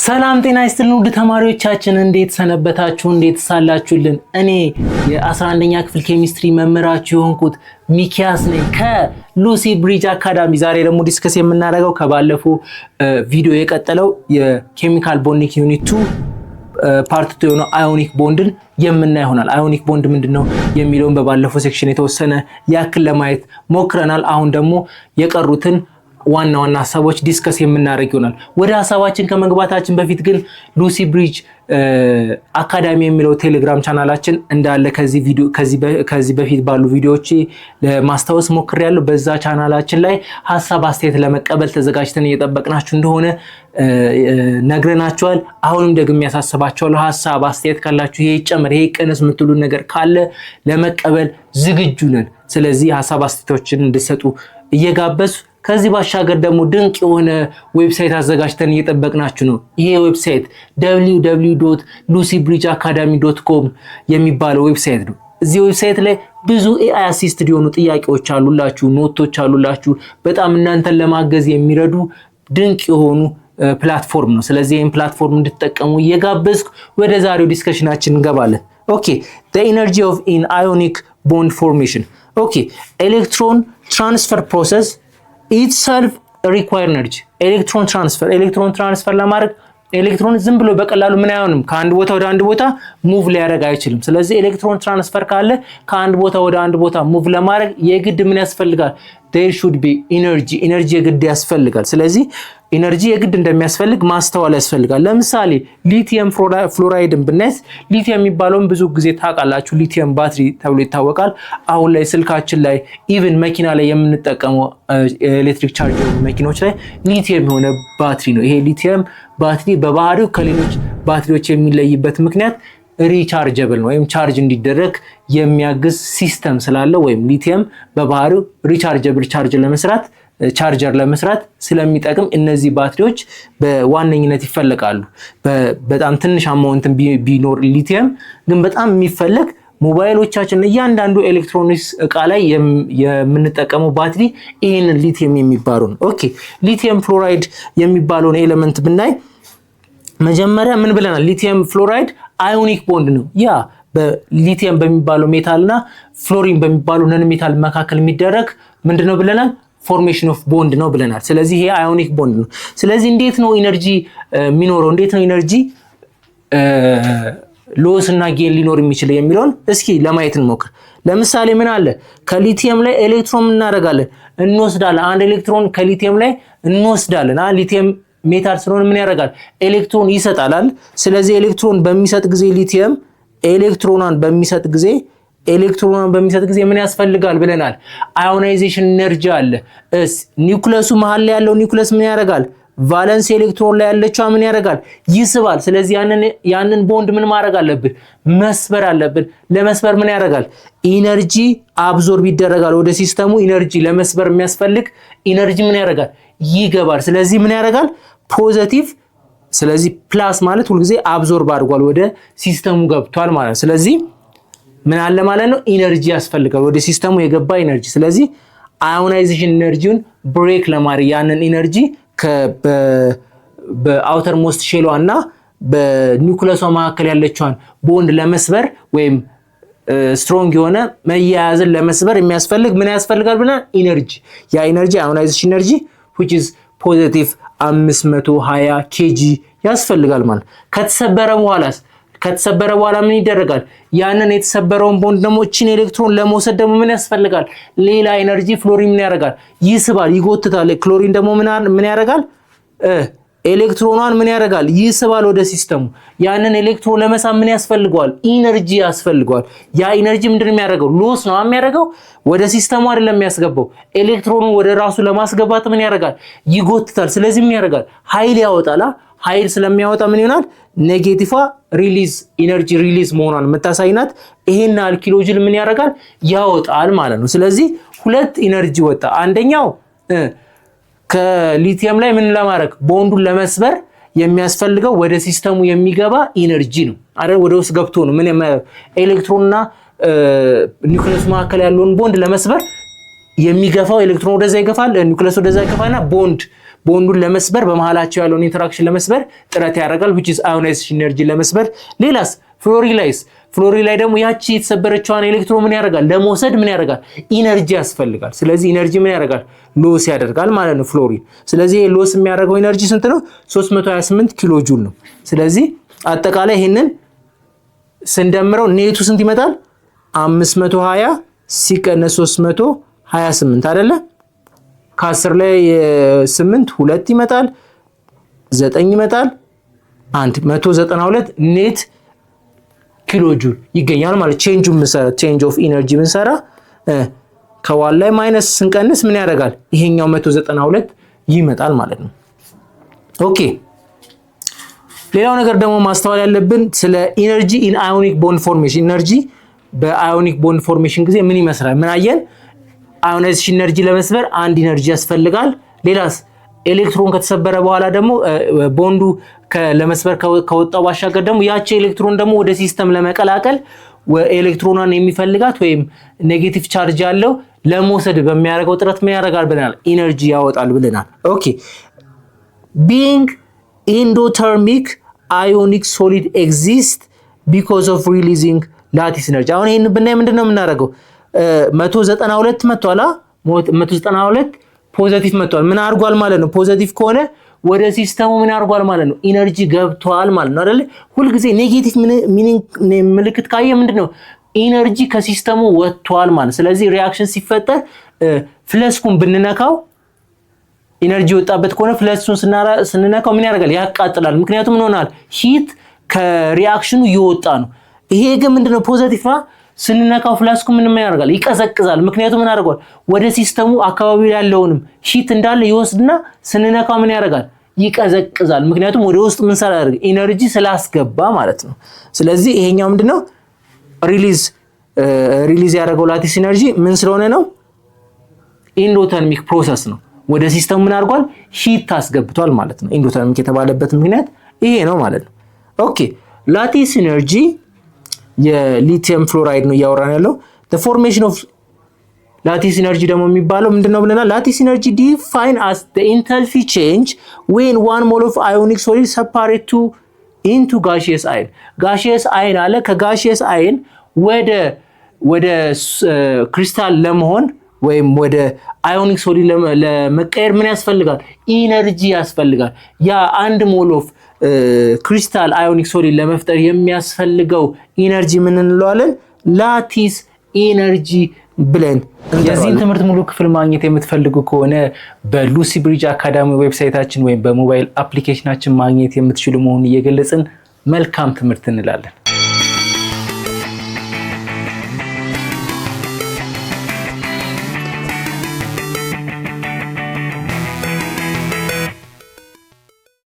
ሰላም ጤና ይስጥልን ውድ ተማሪዎቻችን፣ እንዴት ሰነበታችሁ? እንዴት ሳላችሁልን? እኔ የ11ኛ ክፍል ኬሚስትሪ መምህራችሁ የሆንኩት ሚኪያስ ነኝ ከሉሲ ብሪጅ አካዳሚ። ዛሬ ደግሞ discuss የምናደርገው ከባለፈው ቪዲዮ የቀጠለው የ chemical bonding unit 2 part 2 የሆነው ionic bond ን የምናይ ይሆናል። Ionic bond ምንድን ነው የሚለውን በባለፈው section የተወሰነ ያክል ለማየት ሞክረናል። አሁን ደግሞ የቀሩትን ዋና ዋና ሀሳቦች discuss የምናደርግ ይሆናል። ወደ ሀሳባችን ከመግባታችን በፊት ግን ሉሲ ብሪጅ አካዳሚ የሚለው ቴሌግራም ቻናላችን እንዳለ ከዚህ በፊት ባሉ ቪዲዮዎች ለማስታወስ ሞክሬያለሁ። በዛ ቻናላችን ላይ ሀሳብ አስተያየት ለመቀበል ተዘጋጅተን እየጠበቅናችሁ እንደሆነ ነግረናችኋል። አሁንም ደግሜ ያሳስባችኋለሁ። ሀሳብ አስተያየት ካላችሁ፣ ይሄ ይጨመር፣ ይሄ ይቀነስ የምትሉን ነገር ካለ ለመቀበል ዝግጁ ነን። ስለዚህ ሀሳብ አስተያየቶችን እንድትሰጡ እየጋበዝኩ፣ ከዚህ ባሻገር ደግሞ ድንቅ የሆነ website አዘጋጅተን እየጠበቅናችሁ ነው። ይሄ website www.ሉሲ ብሪጅ አካዳሚ.com የሚባለው website ነው። እዚህ website ላይ ብዙ AI assisted የሆኑ ጥያቄዎች አሉላችሁ፣ note ኦች አሉላችሁ። በጣም እናንተን ለማገዝ የሚረዱ ድንቅ የሆኑ platform ነው። ስለዚህ ይህን platform እንድትጠቀሙ እየጋበዝኩ ወደ ዛሬው discussion ኣችን እንገባለን። Okay, energy of in ionic bond formation. Okay, electron transfer process itself require energy. Electron transfer ለማድረግ ኤሌክትሮን ዝም ብሎ በቀላሉ ምን አይሆንም፣ ከአንድ ቦታ ወደ አንድ ቦታ move ሊያደርግ አይችልም። ስለዚህ electron transfer ካለ ከአንድ ቦታ ወደ አንድ ቦታ move ለማድረግ የግድ ምን ያስፈልጋል? There should be energy። Energy የግድ ያስፈልጋል። ስለዚህ energy የግድ እንደሚያስፈልግ ማስተዋል ያስፈልጋል። ለምሳሌ lithium fluoride ን ብናይ፣ ሊቲየም የሚባለውን ብዙ ጊዜ ታውቃላችሁ። Lithium battery ተብሎ ይታወቃል። አሁን ላይ ስልካችን ላይ፣ even መኪና ላይ የምንጠቀመው electric charge መኪኖች ላይ ሊቲየም የሆነ ባትሪ ነው። ይሄ lithium battery በባህሪው ከሌሎች ባትሪዎች የሚለይበት ምክንያት rechargeable ነው ወይም charge እንዲደረግ የሚያግዝ system ስላለው ወይም ሊቲየም በባህሪው rechargeable charge ለመስራት፣ ቻርጀር ለመስራት ስለሚጠቅም እነዚህ ባትሪዎች በዋነኝነት ይፈለጋሉ። በጣም ትንሽ amount ቢኖር ሊቲየም ግን በጣም የሚፈለግ፣ ሞባይሎቻችን እያንዳንዱ ኤሌክትሮኒክስ እቃ ላይ የምንጠቀመው ባትሪ ይህንን ሊቲየም የሚባለው ነው። Okay, lithium fluoride የሚባለውን element ብናይ መጀመሪያ ምን ብለናል? Lithium fluoride ionic bond ነው። ያ በሊቲየም በሚባለው metal እና ፍሎሪን በሚባለው non metal መካከል የሚደረግ ምንድን ነው ብለናል? Formation of bond ነው ብለናል። ስለዚህ ይሄ ionic bond ነው። ስለዚህ እንዴት ነው energy የሚኖረው? እንዴት ነው energy loss እና gain ሊኖር የሚችለው የሚለውን እስኪ ለማየት እንሞክር። ለምሳሌ ምን አለ? ከሊቲየም ላይ ኤሌክትሮን እናደርጋለን፣ እንወስዳለን። አንድ ኤሌክትሮን ከሊቲየም ላይ እንወስዳለን። Lithium metal ስለሆነ ምን ያደርጋል? ኤሌክትሮን ይሰጣል። ስለዚህ ኤሌክትሮን በሚሰጥ ጊዜ፣ ሊቲየም ኤሌክትሮኗን በሚሰጥ ጊዜ ምን ያስፈልጋል ብለናል? Ionization energy አለ። ኒውክለሱ መሀል ላይ ያለው ኒውክለስ ምን ያደርጋል? Valence electron ላይ ያለችዋ ምን ያደርጋል? ይስባል። ስለዚህ ያንን ቦንድ ምን ማድረግ አለብን? መስበር አለብን። ለመስበር ምን ያደርጋል? Energy absorb ይደረጋል ወደ system ኡ። Energy ለመስበር የሚያስፈልግ energy ምን ያደርጋል? ይገባል። ስለዚህ ምን ያደርጋል? Positive። ስለዚህ plus ማለት ሁልጊዜ absorb አድርጓል፣ ወደ system ኡ ገብቷል ማለት ነው። ስለዚህ ምን አለ ማለት ነው? Energy ያስፈልጋል፣ ወደ system ኡ የገባ energy። ስለዚህ ionization energy ውን break ለማድረግ ያንን energy በ outermost shell ኧ እና በኒውክለሷ መካከል ያለችዋን ቦንድ ለመስበር ወይም strong የሆነ መያያዝን ለመስበር የሚያስፈልግ ምን ያስፈልጋል ብለን? Energy። ያ energy ionization energy which is positive 520 kJ ያስፈልጋል ማለት። ከተሰበረ በኋላስ? ከተሰበረ በኋላ ምን ይደረጋል? ያንን የተሰበረውን ቦንድ ደግሞ እችን ኤሌክትሮን ለመውሰድ ደግሞ ምን ያስፈልጋል? ሌላ energy። ፍሎሪን ምን ያደርጋል? ይስባል፣ ይጎትታል። ክሎሪን ደግሞ ምን ያደርጋል? ኤሌክትሮኗን ምን ያደርጋል? ይስባል ወደ system ኡ። ያንን ኤሌክትሮን ለመሳብ ምን ያስፈልገዋል? Energy ያስፈልገዋል። ያ energy ምንድን ነው የሚያደርገው? Loss ነው የሚያደርገው። ወደ system ኡ አይደለም የሚያስገባው። ኤሌክትሮኑን ወደ ራሱ ለማስገባት ምን ያደርጋል? ይጎትታል። ስለዚህ ምን ያደርጋል? ኃይል ያወጣል። ኃይል ስለሚያወጣ ምን ይሆናል? Negative release energy release መሆኗን የምታሳይ ናት። ይሄን ያህል ኪሎጁል ምን ያደርጋል? ያወጣል ማለት ነው። ስለዚህ ሁለት energy ወጣ። አንደኛው ከሊቲየም ላይ ምን ለማድረግ፣ ቦንዱን ለመስበር የሚያስፈልገው ወደ system ኡ የሚገባ energy ነው አይደል? ወደ ውስጥ ገብቶ ነው ምን ኤሌክትሮንና ኒውክለስ መካከል ያለውን ቦንድ ለመስበር የሚገፋው ኤሌክትሮን ወደዛ ይገፋል፣ ኒውክለስ ወደዛ ይገፋና ቦንድ ቦንዱን ለመስበር፣ በመሃላቸው ያለውን interaction ለመስበር ጥረት ያደርጋል፣ which is ionization energy ለመስበር። ሌላስ ፍሎሪን ላይስ? ፍሎሪን ላይ ደግሞ ያቺ የተሰበረችዋን ኤሌክትሮን ምን ያደርጋል? ለመውሰድ ምን ያደርጋል? Energy ያስፈልጋል። ስለዚህ energy ምን ያደርጋል? Lose ያደርጋል ማለት ነው ፍሎሪን። ስለዚህ lose የሚያደርገው energy ስንት ነው? 328 ኪሎ ጁል ነው። ስለዚህ አጠቃላይ ይህንን ስንደምረው net ኡ ስንት ይመጣል? 520 ሲቀነስ 328 አይደለ? ከ10 ላይ 8 ሁለት ይመጣል፣ 9 ይመጣል፣ 1 192 net ኪሎ ጁል ይገኛል ማለት። Change ኡ ብንሰራ፣ change of energy ብንሰራ ከ one ላይ minus ስንቀንስ ምን ያደርጋል? ይሄኛው 192 ይመጣል ማለት ነው። Okay፣ ሌላው ነገር ደግሞ ማስተዋል ያለብን ስለ energy in ionic bond formation። Energy በ ionic bond formation ጊዜ ምን ይመስላል? ምን አየን? Ionization energy ለመስበር አንድ energy ያስፈልጋል። ሌላስ? ኤሌክትሮን ከተሰበረ በኋላ ደግሞ ቦንዱ ለመስበር ከወጣው ባሻገር ደግሞ ያቺ ኤሌክትሮን ደግሞ ወደ system ለመቀላቀል ኤሌክትሮኗን የሚፈልጋት ወይም negative charge ያለው ለመውሰድ በሚያደርገው ጥረት ምን ያደርጋል ብለናል? Energy ያወጣል ብለናል። Okay, being endothermic, ionic solid exist because of releasing lattice energy። አሁን ይህን ብናይ ምንድን ነው የምናደርገው? 192 መጥቷል። 192 positive መጥቷል። ምን አድርጓል ማለት ነው? Positive ከሆነ ወደ system ኡ ምን አድርጓል ማለት ነው? Energy ገብቷል ማለት ነው አይደለ? ሁልጊዜ negative ምልክት ካየ ምንድን ነው? Energy ከ system ኡ ወጥቷል ማለት። ስለዚህ reaction ሲፈጠር flask ኡን ብንነካው፣ energy የወጣበት ከሆነ flask ኡን ስንነካው ምን ያደርጋል? ያቃጥላል። ምክንያቱም ምን ሆናል? Heat ከ reaction ኑ እየወጣ ነው። ይሄ ግን ምንድነው? Positive ስንነካው flask ኡ ምን ያደርጋል? ይቀዘቅዛል። ምክንያቱም ምን አድርጓል? ወደ system ኡ አካባቢ ያለውንም heat እንዳለ ይወስድና ስንነካው ምን ያደርጋል? ይቀዘቅዛል። ምክንያቱም ወደ ውስጥ ምን ስላደረገ? Energy ስላስገባ ማለት ነው። ስለዚህ ይሄኛው ምንድነው? Release ያደረገው lattice energy ምን ስለሆነ ነው? Endothermic process ነው። ወደ system ኡ ምን አድርጓል? Heat አስገብቷል ማለት ነው። Endothermic የተባለበት ምክንያት ይሄ ነው ማለት ነው። Okay, lattice energy የ lithium fluoride ነው እያወራን ያለው። Formation of lattice energy ደግሞ የሚባለው ምንድን ነው ብለናል? Lattice energy define as enthalpy change when one mole of ionic solid separate to into gaseous ion። Gaseous ion አለ። ከ gaseous ion ወደ ክሪስታል ለመሆን ወይም ወደ ionic solid ለመቀየር ምን ያስፈልጋል? Energy ያስፈልጋል። ያ አንድ mole of crystal ionic solid ለመፍጠር የሚያስፈልገው energy ምን እንለዋለን? Lattice energy ብለን። የዚህን ትምህርት ሙሉ ክፍል ማግኘት የምትፈልጉ ከሆነ በሉሲ ብሪጅ አካዳሚ website ኣችን ወይም በ mobile application ኣችን ማግኘት የምትችሉ መሆኑን እየገለጽን መልካም ትምህርት እንላለን።